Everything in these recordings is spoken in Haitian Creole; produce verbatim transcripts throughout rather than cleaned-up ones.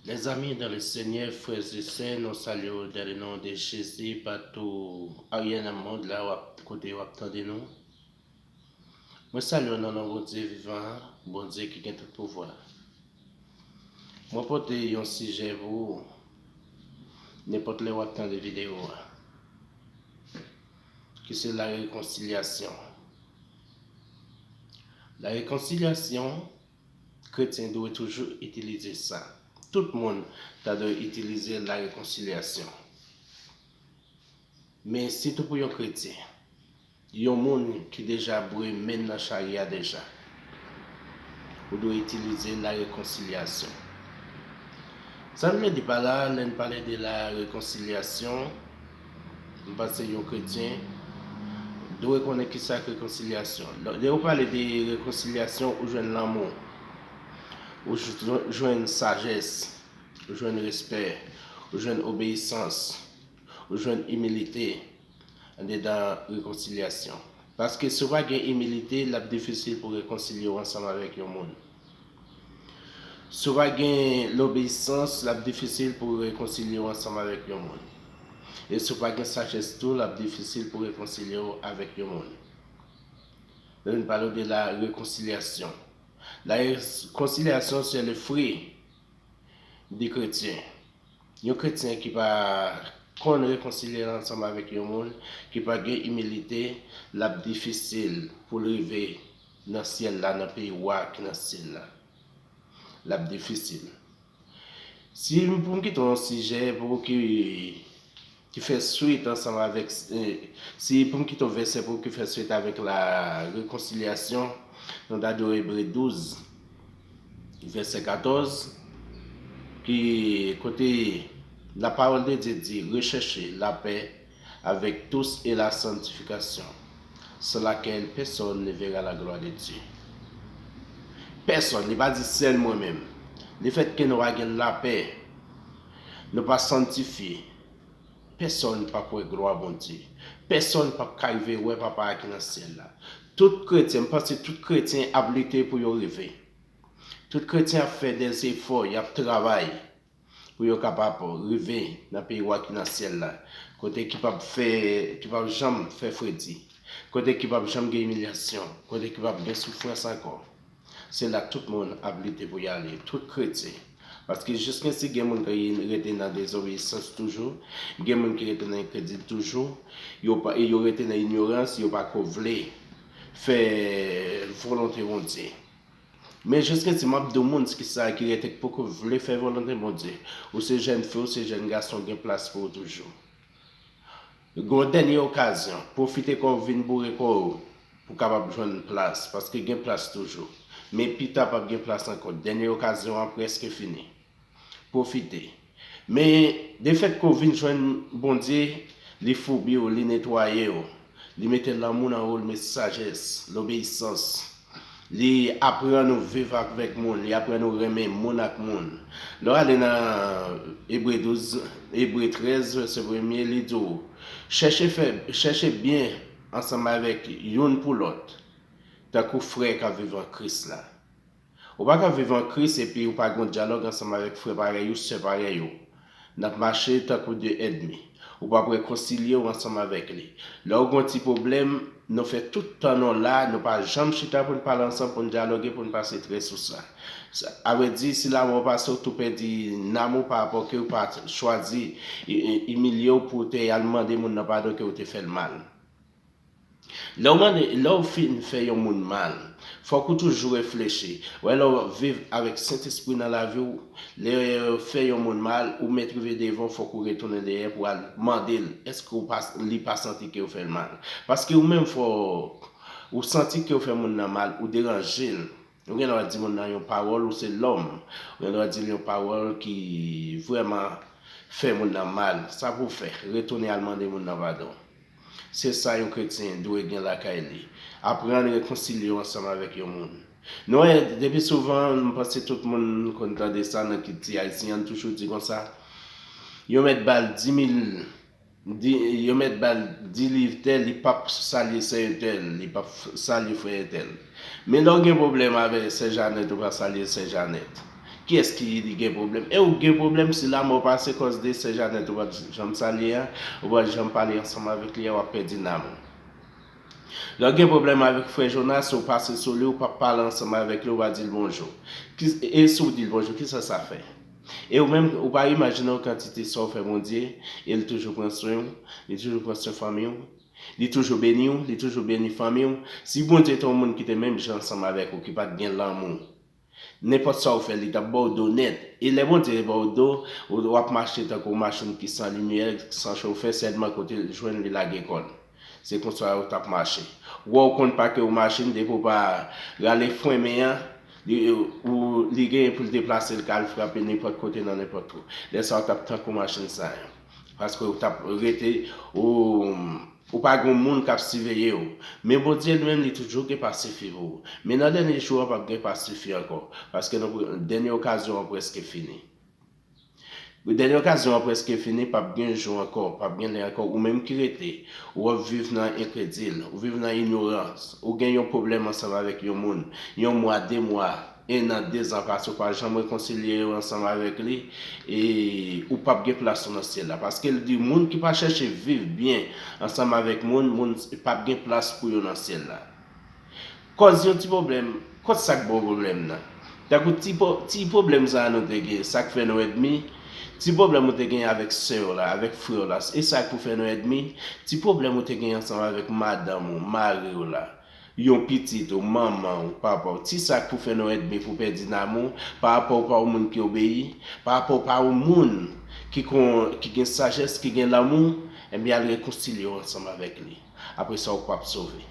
Lèzami dan le Senyè, frè e sè, nou salye w dan le non de Jezi, patou ayen nan mond la w ap kote w ap tande nou. Mwen salye w nan non Bondye vivan an, Bondye ki gen tout pouvwa. Mwen pote yon sijè pou ou, nenpòt lè w ap tande videyo a, ki se la rekonsilyasyon. La rekonsilyasyon, kretyen dwe toujou itilize sa. Tout moun ta dwe itilize la rekonsilyasyon. Men sitou pou yon kretyen, yon moun ki deja bwe men nan chari a deja, ou dwe itilize la rekonsilyasyon. Sa m vle di pa la, lè n pale de la rekonsilyasyon, m panse yon kretyen dwe konnen ki sa k rekonsilyasyon. Lè ou pale de rekonsilyasyon, ou jwenn lanmou, ou jwenn sajès, ou jwenn respè, ou jwenn obeyisans, ou jwenn imilite andedan rekonsilyasyon. Paske si w pa gen imilite, l ap difisil pou rekonsilye w ansanm avèk yon moun. Si w pa gen lobeyisans, l ap difisil pou rekonsilye w ansanm avèk yon moun. E si w pa gen sajès tou, l ap difisil pou rekonsilye w avèk yon moun. Lè n pale de la rekonsilyasyon. La rekonsilyasyon, se le fwi di kretyen. Yon kretyen ki pa konn rekonsilye l ansanm avèk yon moun, ki pa gen imilite, l ap difisil pou l rive nan syèl la, nan peyi wa ki nan syèl la. L ap difisil. Si pou m kite yon sijè pou ki, ki fè swit ansanm avèk, eh, si pou m kite yon vèsè pou ki fè swit avèk la rekonsilyasyon, nou ta di Ebre douz, vèsè katòz, ki kote la parole de Dieu di, recherchez la paix avec tous et la sanctification, sans laquelle personne ne verra la gloire de Dieu. Pèsòn, li pa di sèl mwen menm. Lefètke nou pa gen lapè, nou pa santifye, pèsòn p ap wè glwa Bondye. Pèsòn p ap ka rive wè Papa a ki nan syèl la. Tout kretyen, m panse tout kretyen ap lite pou yo rive. Tout kretyen ap fè dèzefò, y ap travay pou yo kapab rive nan peyi wa ki nan syèl la, kote ki p ap fè, ki p ap janm fè fredi, kote ki p ap janm gen imilyasyon, kote ki p ap gen soufrans ankò. Se la tout moun ap lite pou y ale, tout kretyen. Paske jiskensi gen moun ki rete nan dezobeyisans toujou, gen moun ki rete nan enkredil toujou, yo pa, yo rete nan inyorans, yo pa ko vle fè volonte Bondye. Men jiskensi m ap di w moun ki sa ki rete k poko vle fè volonte Bondye. Ou se jèn fi, ou se jèn gason, gen plas pou ou toujou. Gen yon dènye okazyon, pwofite kò w vin boure kò w pou w kapab jwenn plas, paske gen plas toujou. Men pita p ap gen plas ankò, dènye okazyon an prèske fini. Pwofite. Men, defèt ke w vin jwenn Bondye, li foubi w, li netwaye w, li mete lanmou nan ou, li mete sajès, lobeyisans. Li aprann ou viv avèk moun, li aprann ou renmen moun ak moun. Lè w ale nan Ebre douz, Ebre trèz, vèsè premye, li di w, chèche fè, chèche byen ansanm avèk youn pou lòt, tankou frè k ap viv an Kris la. Ou pa ka viv an Kris epi ou pa gen yon dyalòg ansanm avèk frè parèy ou, sè parèy ou. N ap mache tankou de ènmi. Ou p ap rekonsilye w ansanm avèk li. Lè w gen yon ti pwoblèm, nou fè tout tan nou la, nou pa janm chita pou n pale ansanm, pou n dyaloge, pou n pase trè sou sa. Sa, a vrè di, si lamò pase w tou pèdi nanm ou pa rapò ke w pa chwazi i-, i-, imilye w pou w te al mande moun nan padon ke w te fè l mal. Lè w mande, lè w fin fè yon moun mal, fòk ou toujou reflechi. Wè, lè w viv avèk Sentespri nan lavi w, lè w fè yon moun mal, ou mèt rive devan w, fòk ou retounen dèyè pou al mande l, èske w pa, li pa santi ke w fè l mal. Paske ou menm fò ou santi ke w fè moun nan mal, ou deranje l. Ou gen dwa di moun nan yon pawòl, ou se lòm. Ou gen dwa di l yon pawòl ki vrèman fè moun nan mal. Sa pou w fè, retounen al mande moun nan padon. Se sa yon kretyen dwe gen lakay li. Aprann rekonsilye w ansanm avèk yon moun. Nou wè, depi souvan, m panse tout moun konn tande sa nan kilti ayisyen an, toujou di konsa, yo mèt ba l di mil, di, yo mèt ba l di liv tèl, li p ap salye sè entèl, li p ap salye frè entèl. Men lè w gen pwoblèm avèk sè Janèt, ou pa salye sè Janèt. Kiyès ki gen pwoblèm? E ou gen pwoblèm si lanmò pase kòz de sè Janèt ou pa t janm salye a, ou pa t janm pale ansanm avèk li a, w ap pèdi nanm ou. Lè w gen pwoblèm avèk frè Jonas, ou pase sou li, ou p ap pale ansanm avèk li, ou pa di l bonjou. Ki, e si w di l bonjou, kisa sa fè? E ou menm, ou pa imajine yon kantite sa w fè Bondye, e l toujou pran swen w, li toujou pran swen fanmi w, li toujou beni w, li toujou beni fanmi w. Si Bondye te yon moun ki te menm jan ansanm avèk ou, ki pa t gen lanmou, nenpòt sa w fè, li t ap ba w do nèt. E lè Bondye ba w do, w, w ap mache tankou yon machin ki san limyè, san chofè, sèlman kote l jwenn li lage kò l. Se konsa w t ap mache. Ou wè w konn pake yon machin, depi w pa rale fren men an, li, ou, li genyen pou l deplase l, ka al frape nenpòt kote nan nenpòt twou. Lè sa a, w t ap tankou machin sa a. Paske w t ap rete, ou, ou pa gen moun k ap siveye w. Men Bondye li menm, li toujou gen pa sifi pou ou. Men nan dènye jou a, p ap gen pa sifi ankò. Paske nan pre-, dènye okazyon an prèske fini. Dènye okazyon an prèske fini, p ap gen jou ankò, p ap gen lè ankò. Ou menm ki rete, ou ap viv nan enkredil, ou viv nan inyorans. Ou gen yon pwoblèm ansanm avèk yon moun, yon mwa, de mwa, en an, dezan pase, ou pa janm rekonsilye yo ansanm avèk li, e ou p ap gen plas ou nan syèl la. Paske l di, moun ki pa chèche viv byen ansanm avèk moun, moun p ap gen plas pou yo nan syèl la. Kòz yon ti pwoblèm, kòz sa k ba w pwoblèm nan? Tankou ti po-, ti pwoblèm sa a nou te gen, sa k fè nou ènmi, ti pwoblèm ou te gen avèk sè w la, avèk frè w la, e sa k pou fè nou ènmi, ti pwoblèm ou te gen ansanm avèk madanm ou, mari w la, yon pitit ou, manman w, papa w, ti sa k pou fè nou ènmi pou pèdi nanm ou, pa rapò w pa yon moun ki obeyi, pa rapò w pa yon moun ki kon, ki gen sajès, ki gen lanmou, ebyen al rekonsilye w ansanm avèk li. Apre sa, ou p ap sove.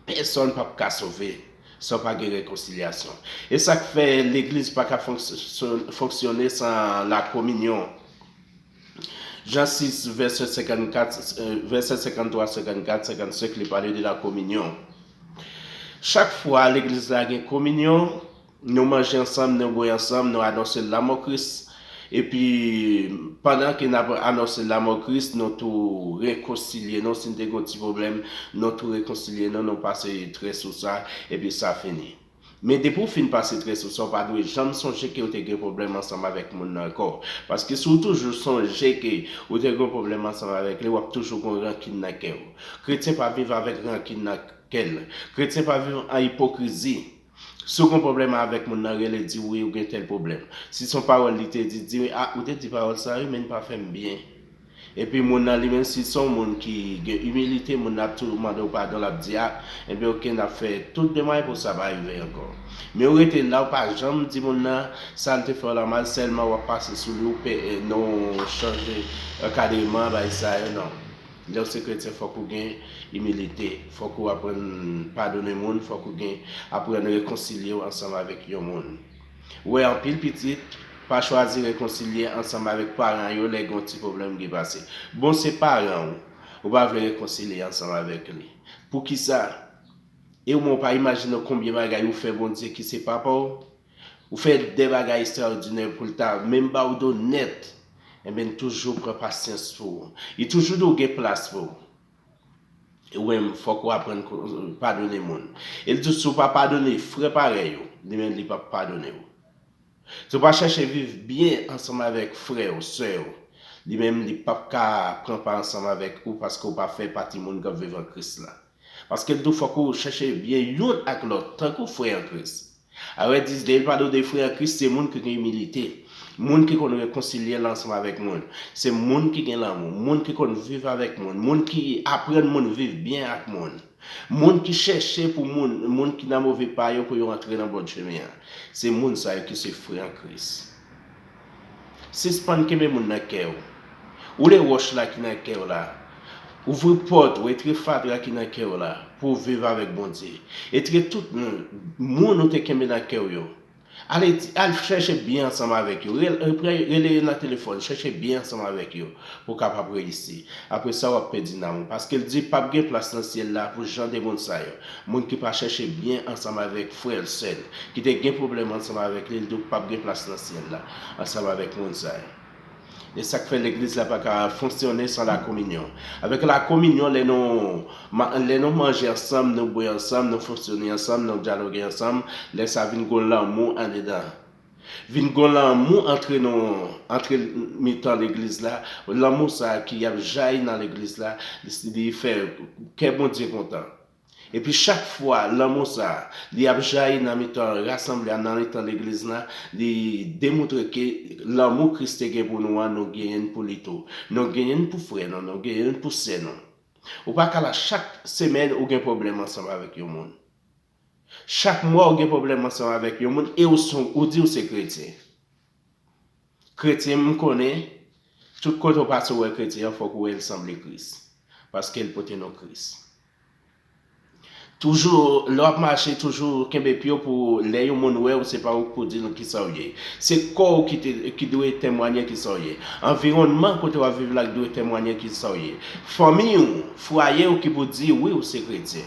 Pèsonn p ap ka sove san pa gen rekonsilyasyon. E sa k fè legliz pa ka fonksyon-, fonksyone san lakominyon. Jan sis, vèsè senkannkat, eh, vèsè senkanntwa, senkannkat, senkannsenk, li pale de lakominyon. Chak fwa legliz la gen kominyon, nou manje ansanm, nou bwè ansanm, nou anonse lanmò Kris. Epi, pandan ke n ap anonse lanmò Kris, nou tou rekonsilye nou. Si n te gen yon ti pwoblèm, nou tou rekonsilye nou, nou pase trè sou sa, epi sa fini. Men depi w fin pase trè sou sa, w pa dwe janm sonje ke w te gen pwoblèm ansanm avèk moun nan ankò. Paske si w toujou sonje ke w te gen pwoblèm ansanm avèk li, w ap toujou gen rankin nan kè w. Kretyen pa viv avèk rankin nan kè l. Kretyen pa viv an ipokrizi. Si w gen pwoblèm avèk moun nan, rele, di, wi, ou gen tèl pwoblèm. Si se yon pawòl li te di, di, wi, a, ou te di pawòl sa, wi, men l pa fè m byen. Epi moun nan li menm, si se yon moun ki gen imilite, moun nan ap toujou mande w padon, l ap di, a, enben, oke, n ap fè tout demach pou sa pa rive ankò. Men ou rete la, ou pa janm di moun nan, sa l te fè w la mal, sèlman w ap pase sou li, ou pè, non, chanje ankadreman, bagay sa yo, non. Lè w se kretyen, fòk ou gen imilite. Fòk ou aprann padone moun. Fòk ou gen, aprann rekonsilye w ansanm avèk yon moun. Ou wè, anpil pitit pa chwazi rekonsilye ansanm avèk paran yo lè gen yon ti pwoblèm ki pase. Bon, se paran w. Ou pa vle rekonsilye ansanm avèk li. Poukisa? E ou menm ou pa imajine w konbyen bagay ou fè Bondye ki se papa w. Ou fè de bagay ekstraòdinè pou l ta menm ba w do nèt. Enben, l toujou pran pasyans pou ou. Li toujou di w gen plas pou ou. E ou menm, fòk ou aprann ko-, padone moun. E l di w, si w pa padone frè parèy ou, li menm li p ap padone w. Si w pa chèche viv byen ansanm avèk frè w, sè w, li menm li p ap ka pran pa ansanm avèk ou paske w pa fè pati moun k ap viv an Kris la. Paske l di w fòk ou chèche byen youn ak lòt, tankou frè an Kris. Awè, dis de, li pa dwe de frè an Kris, se moun ki gen imilite, moun ki konn rekonsilye l ansanm avèk moun, se moun ki gen lanmou, moun ki konn viv avèk moun, moun ki aprann moun viv byen ak moun, moun ki chèche pou moun, moun ki nan move pa yo pou yo antre nan bon chemen an. Se moun sa yo ki se frè an Kris. Sispann kenbe moun nan kè w. Woule wòch la ki nan kè w la. Ouvri pòt ou, etire fatra ki nan kè w la pou w viv avèk Bondye. Etire tout moun, moun ou te kenbe nan kè w yo. Ale di, al chèche byen ansanm avèk yo. Rel-, repre-, rele yo nan telefòn, chèche byen ansanm avèk yo pou w kapab reyisi. Apre sa, w ap pèdi nanm ou. Paske l di p ap gen plas nan syèl la pou jan de moun sa yo. Moun ki pa chèche byen ansanm avèk frè l, sè l, ki te gen pwoblèm ansanm avèk li, l di w p ap gen plas nan syèl la ansanm avèk moun sa yo. E sa k fè legliz la pa ka fonksyone san lakominyon. Avèk lakominyon, lè nou, ma-, lè nou manje ansanm, nou bwè ansanm, nou fonksyone ansanm, nou dyaloge ansanm, lè sa vin gon lanmou andedan. Vin gon lanmou antre nan antre mitan legliz la, lanmou sa ki ap jayi nan legliz la, li fè kè Bondye kontan. Epi chak fwa lanmou sa li ap jayi nan mitan rasanble a, nan mitan legliz la, li demontre ke lanmou Kris te gen pou nou an, nou genyen l pou li tou. Nou genyen l pou frè nou, nou genyen l pou sè nou. Ou pa ka la chak semèn ou gen pwoblèm ansanm avèk yon moun. Chak mwa ou gen pwoblèm ansanm avèk yon moun e ou, ou di ou se kretyen. Kretyen, m konnen, tout kote ou pase ou wè kretyen an, fòk ou wè l sanble Kris. Paske l pote non Kris. Toujou, lè w ap mache, toujou kenbe pye w pou lè yon moun wè w, se pa ou k pou di l kisa w ye. Se kò w ki, te, ki dwe temwanye kisa w ye. Anviwònman kote w ap viv la ki dwe temwanye kisa w ye. Fanmi w, fwaye w ki pou di wi ou se kretyen.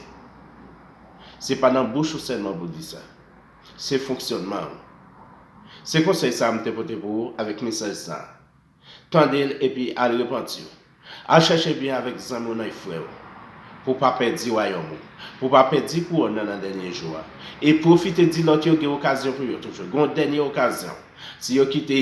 Se pa nan bouch ou sèlman pou di sa. Se fonksyònman w. Se konsèy sa a m te pote pou ou avèk mesaj sa a. Tande l epi al repanti w. Al chèche byen avèk zanmi w nan frè w. Pou w pa pèdi wayòm ou. Pou w pa pèdi kouwòn nan nan dènye jou a. E pwofite di lòt yo gen okazyon pou yo toujou. Gen yon dènye okazyon. Si yo kite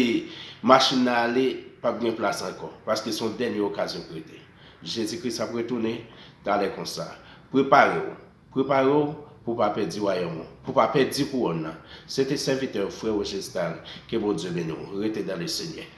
machin nan ale, p ap gen plas ankò. Paske se yon dènye okazyon k rete. Jezi Kris ap retounen talè konsa. Prepare w. Prepare w pou w pa pèdi wayòm ou. Pou w pa pèdi kouwòn nan. Se te sèvitè w, frè w Gestal. Ke Bondye beni w. Rete dans le Seigneur.